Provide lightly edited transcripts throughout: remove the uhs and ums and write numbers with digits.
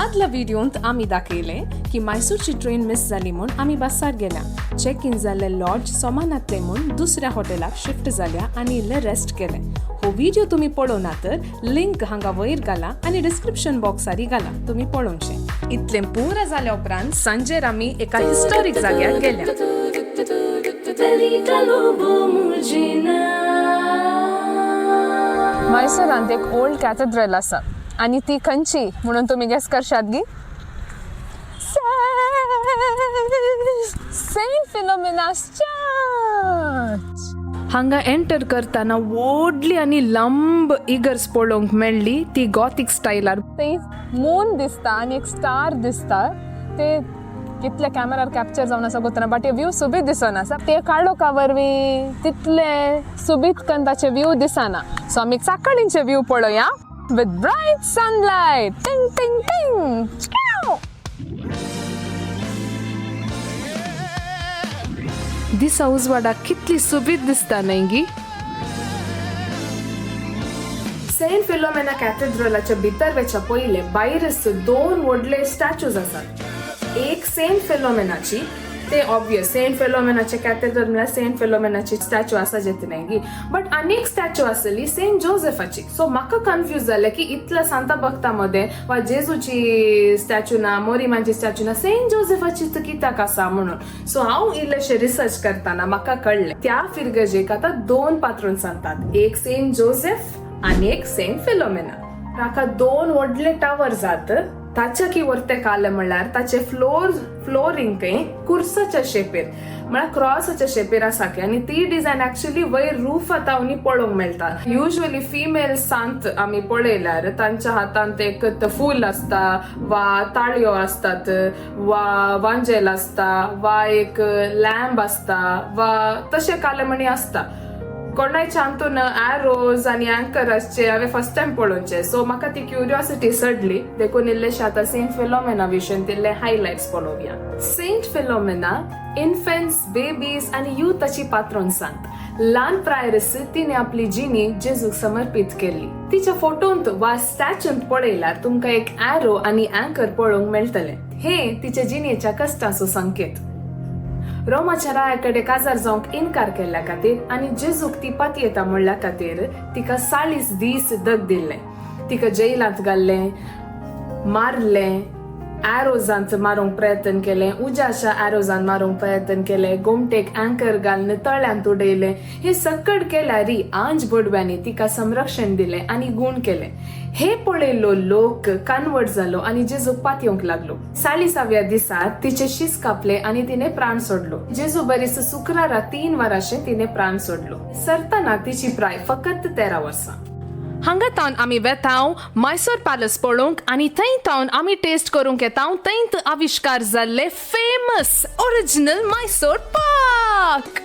आदल्या व्हिडियोंत आमी दाखयलें की मैसूरची ट्रेन मिस जाली म्हूण आमी बसार गेल्या. चॅक इन जाल्ले लॉज सोमानातले म्हूण दुसऱ्या हॉटेलाक शिफ्ट जाल्या आनी इल्लें रेस्ट केलें. हो व्हिडिओ तुमी पळोवना तर लिंक हांगा वयर घाला आनी डिस्क्रिप्शन बॉक्सारी घाला, तुमी पळोवचें. इतलें पुरा जाल्या उपरांत सांजेर आमी एका हिस्टोरीक जाग्यार गेल्या. मैसूरांत एक ओल्ड कॅथेड्रल आसा आनी ती खंयची म्हणून तुमी गेस करशात गी? Saint Philomena's church. हांगा एंटर करतना व्हडली आनी लांब इगर्स पळोवंक मेळ्ळी, ती गॉथीक स्टायलार. थंय मून दिसता आनी एक स्टार दिसता. ते कितले कॅमेरार कॅप्चर जावन आसा गोतना, बट हे व्यू सोबीत दिसना आसा. ते काळोखा वरवीं तितले सोबीत कन ताचे व्यू दिसना. सो आमी सकाळींचे व्यू पळोवया विथ ब्रायट सनलायट. टिंग टिंग टिंग. दिसा उजवाडाक कितली सोबीत दिसता न्हय गी? सेंट फिलोमेना कॅथेड्रलाच्या भितर वचच्या पयले भायरच दोन व्हडले स्टॅच्यूज आसात. एक सेंट फिलोमेनाची, ते ऑब्वियस, सेंट फिलोमेनाचे कॅथेड्रल म्हळ्यार सेंट फिलोमेनाची स्टॅच्यू आसा जेत न्हय गी? बट आनी एक स्टॅच्यू आसली सेंट जोसेफाची. सो म्हाका कन्फ्यूज जालें की इतल्या सांता भक्ता मदें वा जेजूची स्टॅच्यू ना, मोरीमाची स्टॅच्यू ना, सेंट जोसेफाची तर कित्याक आसा म्हणून. सो हांव इल्लेशें रिसर्च करतना म्हाका कळ्ळें, त्या फिरगजेक आतां दोन पात्रून सांगतात, एक सेंट जोसेफ आनी एक सेंट फिलोमेना. ताका दोन व्हडले टावर जात. ताच्या की वरते काले म्हणल्यार ताचे फ्लोरिंग खंय कुर्साच्या शेपीर, म्हळ्यार क्रॉसाच्या शेपीर आसा की, आनी ती डिझायन ऍक्च्युली वयर रूफ आतां पळोवंक मेळटा. युजली फिमेल सांत आमी पळयल्यार तांच्या हातांत एक फूल आसता वा ताळयो आसतात वा वांजेल आसता वा एक लॅम्ब आसता वा तशे कालेमणी आसता. कोणाच्या हातून एरोज आनी अँकर आसचे हांवें फर्स्ट टायम पळोवचे. सो म्हाका ती क्युरियोसिटी चडली, देखून इल्लेशे आतां सेंट फिलोमेना विशयन इल्ले हायलायट्स पळोवया. सेंट फिलोमेना इन्फेंट्स, बेबीज आनी युथाची पात्रोन सांत. ल्हान प्रायरस तिणे आपली जिणी जेजूक समर्पीत केल्ली. तिच्या फोटोंत वा स्टॅच्यूंत पळयल्यार तुमकां एक एरो आनी अँकर पळोवंक मेळटले. हे तिच्या जिणेच्या कश्टाचो संकेत. रोमाच्या राया कडेन काजार जावंक इनकार केल्ल्या खातीर आनी जेजूक ती पातयेता म्हणल्या खातीर तिका 40 दीस दग दिल्ले. तिका जेलांत घाल्लें, मारलें, एरोजांत मारूंक प्रयत्न केलें, उज्याच्या एरोजान मारूंक प्रयत्न केलें, गोमटेक अँकर घालून तळ्यांत उडयलें. हे सकड केल्यार आंज बोडव्यांनी तिका संरक्षण दिलें आनी गूण केलें. हे पळयलो लोक कन्वर्ट जालो आनी जेजूक पातयेवंक लागलो. 40व्या दिसा तिचे शीस कापले आनी तिने प्राण सोडलो. जेजू बरीस शुक्रारा 3 वरांशे तिने प्राण सोडलो. सरतना तिची प्राय फकत 13 वर्सां. हांगा तावन आमी वेताव मैसूर पॅलस पळोवंक आनी थंय तावन आमी टेस्ट करूंक येता थंयत आविश्कार जाल्ले फेमस ओरिजिनल मैसूर पाक.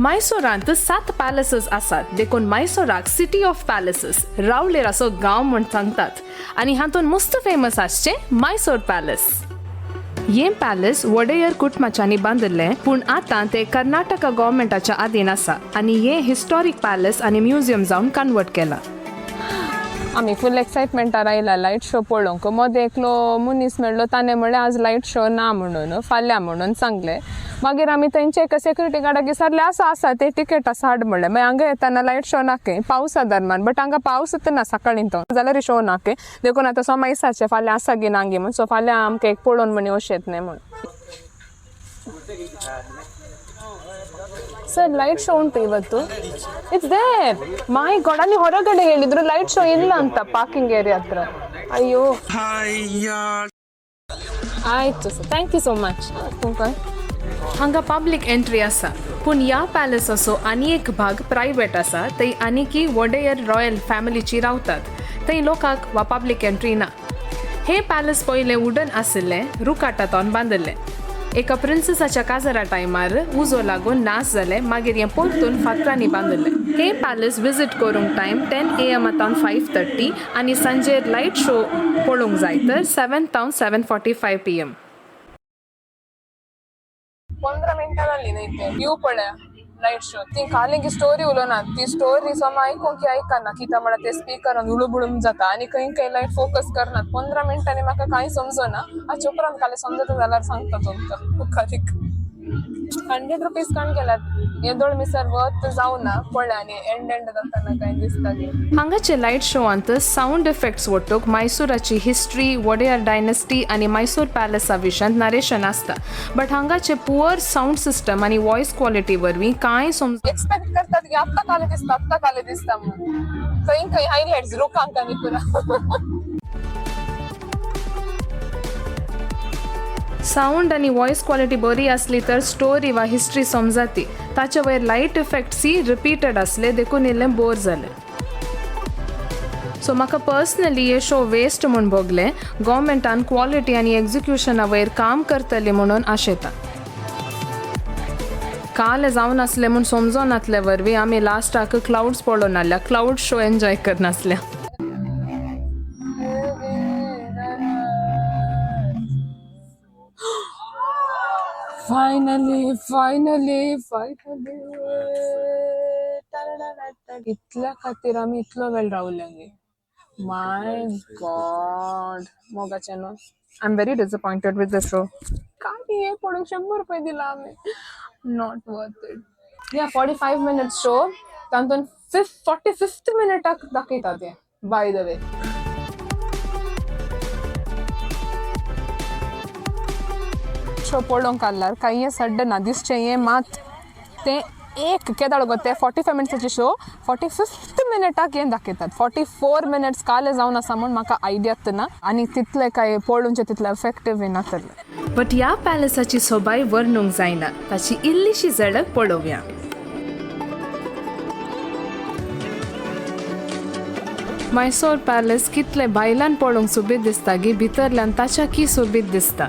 मैसूरांत सात पॅलसीस आसात, देखून मैसूराक सिटी ऑफ पॅलसीस, रावळेर असो गांव म्हूण सांगतात. आनी हातूंत मस्त फेमस आसचें मैसूर पॅलस. हें पॅलस वडेयर कुटुंबाच्यांनी बांदिल्लें, पूण आतां तें कर्नाटका गव्हर्मेंटाच्या अधीन आसा आनी हें हिस्टॉरीक पॅलस आनी म्युझियम जावन कन्वर्ट केलां. आमी फूल एक्सायटमेंटार आयला लायट शो पळोवंक. मदें एकलो मनीस मेळ्ळो, ताणें म्हणलें आज लायट शो ना म्हणून, फाल्यां म्हणून सांगलें. मागीर आमी थंयचे एका सेक्युरिटी गार्डाक विचारलें, आसा आसा ते टिकेट आसा हाड म्हणलें. मागीर हांगा येताना लायट शो नाके पावसा दरम्यान, बट हांगा पावस ना सकाळीं तो जाल्यार शो नाके. देखून आतां सोमा विचारचें फाल्यां आसा गी ना गी म्हूण. सो फाल्यां आमकां एक पळोवन म्हणी अशें येतलें म्हूण. ಸರ್, ಲೈಟ್ ಶೋ ಉಂಟು ಇವತ್ತು? It's there. My god, ಅಲ್ಲಿ ಹೊರಗಡೆ ಹೇಳಿದ್ರು ಲೈಟ್ ಶೋ ಇಲ್ಲ ಅಂತ, ಪಾರ್ಕಿಂಗ್ ಏರಿಯಾ ಹತ್ರ. ಅಯ್ಯೋ, ಆಯ್ತು sir, thank you so much. हांगा पब्लीक एंट्री आसा, पूण ह्या पॅलसाचो आनी एक भाग प्रायवेट आसा. थंय आनीकी वडेयर रॉयल फॅमिलीची रावतात. थंय लोकांक वा पब्लीक एंट्री ना. हे पॅलस पयलें वुडन आशिल्लें, रुकाटातोन बांदिल्लें. एका प्रिन्सेसाच्या काजरा टायमार उजो लागून नाश जालें. मागीर हें परतून फातरांनी बांदिल्लें. हे पॅलस विजीट करूंक टायम 10 AM तावन 5:30 आनी सांजेर लायट शो पळोवंक जाय तर 7 तावन 7:45 PM. 15 मिनटां जाली न्ही ते. व्यू पळया. Light show. ती कालेंकी स्टोरी उलोवना, ती स्टोरी सम आयकोंक की आयकना, कित्याक म्हळ्यार ते स्पिकरान उळू जाता आनी खंय खंय लायट फोकस करनात. 15 मिनटांनी म्हाका कांय समजना. हाचे उपरांत काले समजता जाल्यार सांगता तुमकां. मुखारीक 100 रुपीज काण केल्यात. येदोळ मिसर वत जावना पळय आनी एंड एंड जाताना कांय दिसता की. हांगाचे लायट शोवांत सावंड इफेक्ट्स वट्टूक मैसूराची हिस्ट्री, वोडेयर डायनेस्टी आनी मैसूर पॅलेसा विशयांत नरेशन आसता, बट हांगाचे पुअर सावंड सिस्टम आनी वॉयस क्वॉलिटी वरवीं कांय समज एक्सपेक्ट करतात की आत्ता काले दिसता, आत्ता काले दिसता म्हणून. खंय खंय हायलायट्स लोकांक आनी पुरा. सावंड आनी वॉयस क्वॉलिटी बरी आसली तर स्टोरी वा हिस्ट्री समजाती. ताचे वयर लायट इफेक्ट्सय रिपीटेड आसले, देखून इल्लें बोर जालें. सो म्हाका पर्सनली हे शो वेस्ट म्हूण भोगलें. गोवमेंटान क्वॉलिटी आनी एक्झिक्युशना वयर काम करतली म्हणून आशेता. काल जावन आसले म्हूण समजोनातले वरवीं आमी लास्टाक क्लाउड्स पळोवन आसल्या, क्लाउड शो एन्जॉय करनासल्या. Finally, finally, finally. इतल्या खातीर आमी इतलो वेळ रावले. माय गॉड, मोगाचे न्हू. I am very disappointed with the show. काय हे पडून 100 रुपये दिला आमी, not worth it. या 45 मिनिट्स शो, तातूंत 45th मिनिटाक दाखयता ते. बाय the way, show पळोवंक आसल्यार कांय सड्ड ना दिसचें. हें मात तें एक केदाळ गो ते 45 मिनट्साचे शो 45th मिनिटाक हें दाखयतात. 44 मिनट्स काले जावन आसा म्हूण म्हाका आयडियात ना आनी तितलें कांय पळोवचें तितलें एफेक्टीव बी नासलें. बट ह्या पॅलेसाची सोबाय वर्णूंक जायना. ताची इल्लीशी झलक पळोवया. मैसूर पॅलेस कितले भायल्यान पळोवंक सोबीत दिसता गी, भितरल्यान ताच्या की सोबीत दिसता.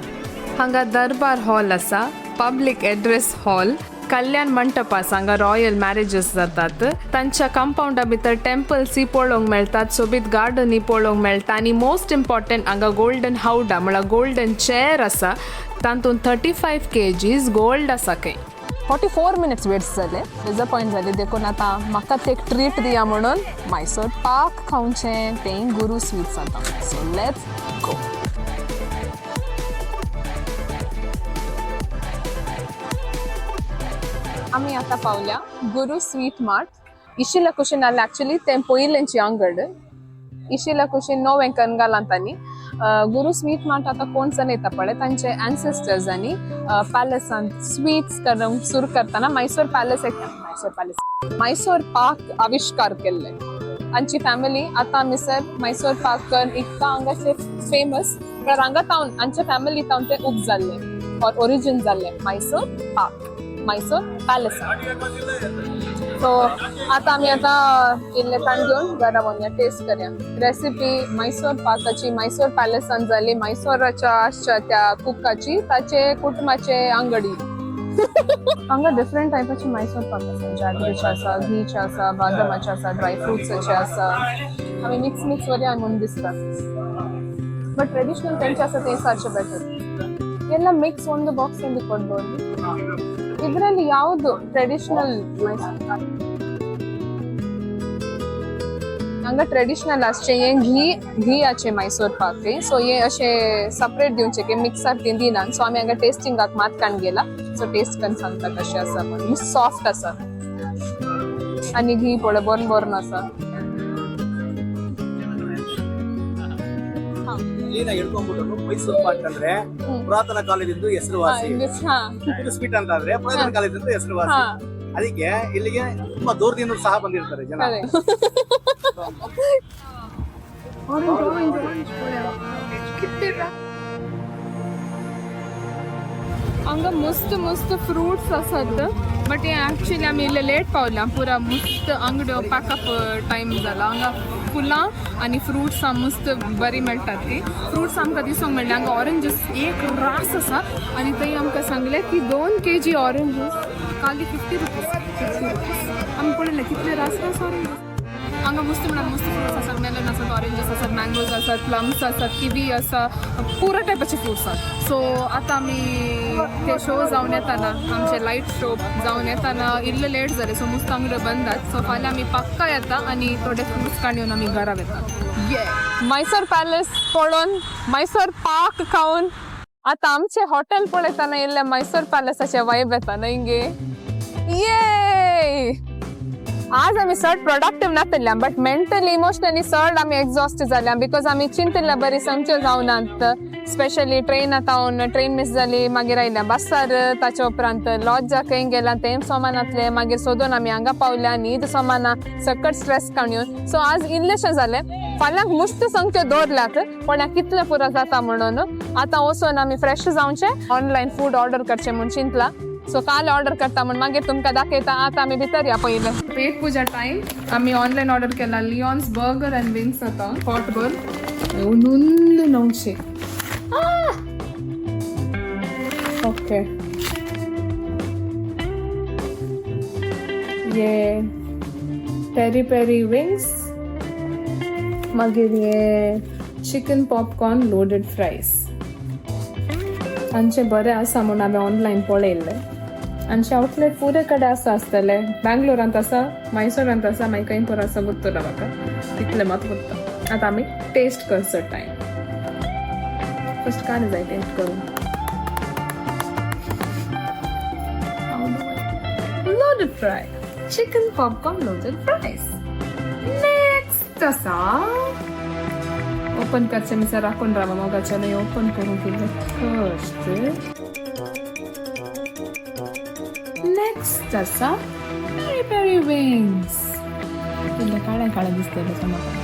हांगा दरबार हॉल आसा, पब्लीक एड्रेस हॉल, कल्याण मंटप आसा. हांगा रॉयल मॅरेजीस जातात. तांच्या कंपावंडा भितर टेम्पल्सय पळोवंक मेळटात, सोबीत गार्डनय पळोवंक मेळटा आनी मोस्ट इम्पॉर्टंट, हांगा गोल्डन हावडा म्हळ्यार गोल्डन चेअर आसा. तातूंत 35 केजीस गोल्ड आसा खंय. 44 मिनिट्स वेस्ट जाले, डिसअपॉयंट जाले. देखून आतां म्हाका ते एक ट्रीट दिया म्हणून मैसूर पाक खावचें, तें गुरू स्वीट्स आतां. So let's go. आमी आतां पावल्या गुरू स्वीट मार्ट. इशिला कुशीन आसलें एक्चुली तें पयलेंची अंगड. इशिला कुशीन नवें कन तांणी गुरू स्वीट मार्ट. आतां कोण चलयता पळय, तांचे एन्सेस्टर्स पॅलेसान स्वीट्स करूंक सुरू करतना मैसूर पॅलेस, एक मैसूर पॅलेस, मैसूर पाक आविश्कार केल्ले आमची फॅमिली. आतां आमी सर मैसूर पाक करून इतका हांगाचे फेमस, म्हळ्यार हांगा तावन आमच्या फॅमिली तावन ते उब जाल्ले ऑर ओरिजीन जाल्ले मैसूर पाक मैसूर पॅलेस. सो आता आमी आतां इल्ले ताण घेवन घरा वचया, टेस्ट करया. रेसिपी मैसूर पाकाची मैसूर पॅलेसान जाली, मैसूराच्या आसच्या त्या कुकाची, ताचे कुटुंबाचे अंगडी. हांगा डिफरंट टायपाचे मैसूर पाक आसा. जॅगरीचे आसा, घीचे आसा, बादामाचे आसा, ड्राय फ्रुट्साचे आसा. आमी मिक्स मिक्स वरी म्हणून दिसता, बट ट्रेडिशनल तेंचे आसा ते सारचे ಬೆಟರ್. ಎಲ್ಲ ಮಿಕ್ಸ್ ಒಂದು ಬಾಕ್ಸ್ ಅಲ್ಲಿ ಕೊಡ್ಬೋದು. ಇದರಲ್ಲಿ ಯಾವುದು ಟ್ರೆಡಿಷನಲ್ ಮೈಸೂರು? हांगा ट्रेडिशनल आसचे हें घी घियाचे मैसूर पाक. सो हे अशें सेपरेट दिवचे की मिक्सार ती दिना. सो आमी हांगा टेस्टिंगाक मात काण गेला. सो टेस्ट करून सांगता कशें आसा म्हणून. सॉफ्ट आसा आनी घी पळय बरें बरें आसा. ಕ್ಲೀನ್ ಆಗಿ ಹಿಡ್ಕೊಂಡ್ಬಿಟ್ಟು ಮೈಸೂರು ಪಾಕ್ ಅಂದ್ರೆ ಪುರಾತನ ಕಾಲದಿಂದ ಹೆಸರುವಾಸಿ. ಹಾ. ಇದು ಸ್ವೀಟ್ ಅಂತ ಅಂದ್ರೆ ಪುರಾತನ ಕಾಲದಿಂದ ಹೆಸರುವಾಸಿ. ಅದಕ್ಕೆ ಇಲ್ಲಿಗೆ ತುಂಬಾ ದೂರದಿಂದ ಸಹ ಬಂದಿರ್ತಾರೆ ಜನ. ಅದೇ. Orange, orange, orange पळया कितले. हांगा मस्त मस्त फ्रुट्स आसात, बट हे ॲक्च्युली आमी इल्ले लेट पावल्या. पुरा मस्त अंगड्यो पॅकअप टायम जाला. हांगा फुलां आनी फ्रुट्सां मस्त बरीं मेळटात. ती फ्रुट्स आमकां दिसूंक मेळ्ळी. हांगा ऑरेंजीस एक रास आसा आनी थंय आमकां सांगलें की 2 केजी ऑरेंजीस खाली 50 रुपीज, 50 रुपीज. आमी पळयलें कितले रास रास ऑरेंजीस. हांगा मुस्त म्हणून मुस्त फ्रुट्स आसात. मेलन आसात, ऑरेंजीस आसात, मँगोज आसात, प्लम्स आसात, किवी आसा, पुरा टायपाचे फ्रुट्स आसात. सो आतां आमी ते शो जावन येताना, आमचे लायट शो जावन येताना इल्ले लेट जाले. सो मुस्त आंगड्यो बंद आसात. सो फाल्यां आमी पक्का येता आनी थोडे फ्रुट्स काडून येवन आमी घरा वता. ये मैसूर पॅलेस पळोवन, मैसूर पाक खावन आतां आमचे हॉटेल पळयतना इल्ले मैसूर पॅलेसाचे वायब येता न्हय गे. ये आज आमी चड प्रोडक्टीव नातल्या, बट मेंटली इमोशनली चड आमी एक्झॉस्ट जाल्या, because आमी चिंतिल्ल्या बरी समच्यो जावनात. स्पेशली ट्रेन आतां ट्रेन मिस जाली, मागीर आयल्या बसार, ताच्या उपरांत लॉजा खंय गेला तें सोमानातलें, मागीर सोदून आमी हांगा पावल्या, न्हीद सोमाना, सकट स्ट्रेस काडून. सो आज इल्लेशें जालें. फाल्यांक मुस्त संख्यो दवरल्यात, पण कितले पुरो जाता म्हणून. आतां वचून आमी फ्रेश जावचें, ऑनलायन फूड ऑर्डर करचें म्हूण चिंतलां. सो काल ऑर्डर करता म्हण मागीर तुमकां दाखयता. आतां आमी भितर या पयलें. पेट पुजा टायम. आमी ऑनलायन ऑर्डर केला लिओन्स बर्गर अँड विंग्स. आतां हॉट बर्न 900. ओके, ये पेरी पेरी विंग्स, मागीर हे चिकन पॉपकॉर्न, लोडेड फ्रायज. तांचे बरें आसा म्हूण हांवें ऑनलायन पळयल्लें. आमचे आउटलेट पुरे कडेन आसा आसतले. बँगलोरांत आसा, मैसुरांत आसा, मागीर खंय पुरो आसा गुत्तुला म्हाका तितलें मात गुत्ता. आतां आमी टेस्ट करचो टायम. फर्स्ट कांय जाय टेस्ट करून. Loaded fry, chicken popcorn loaded fries. Next आसा ओपन करचें मिसर राखून रावा मोगाच्यान ओपन करूंक इल्लें कश्ट. नेक्स्ट आसा पेरी पेरी विंग्स. इल्लें काळें काळें दिसतलें म्हाका.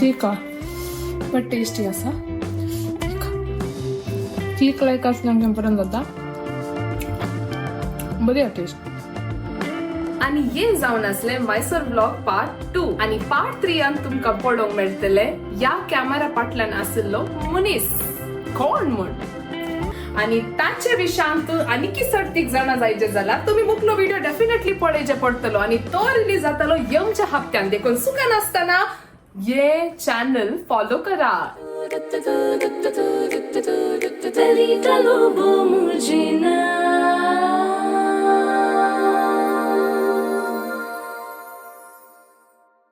ठीक आहे, बट टेस्टी आसा. ठीक लायक आसल्या पर्यंत जाता, बरी टेस्ट. आणि हे जावन आसले मैसूर व्लॉग पार्ट 2 आणि पार्ट 3 आन तुमकां पळोवंक मेळटले ह्या कॅमेरा फाटल्यान आशिल्लो मनीस कोण म्हूण आणि ताचे विशांत आनीकी सर्तीक जाणा जायचे जाल्यार तुमी मुखलो व्हिडिओ डेफिनेटली पळयचे पडटलो आणि तो रिलीज जातलो येवच्या हप्त्यान. देखून चुका नासतना ये चॅनल फॉलो करा. Pelita lobo murgina.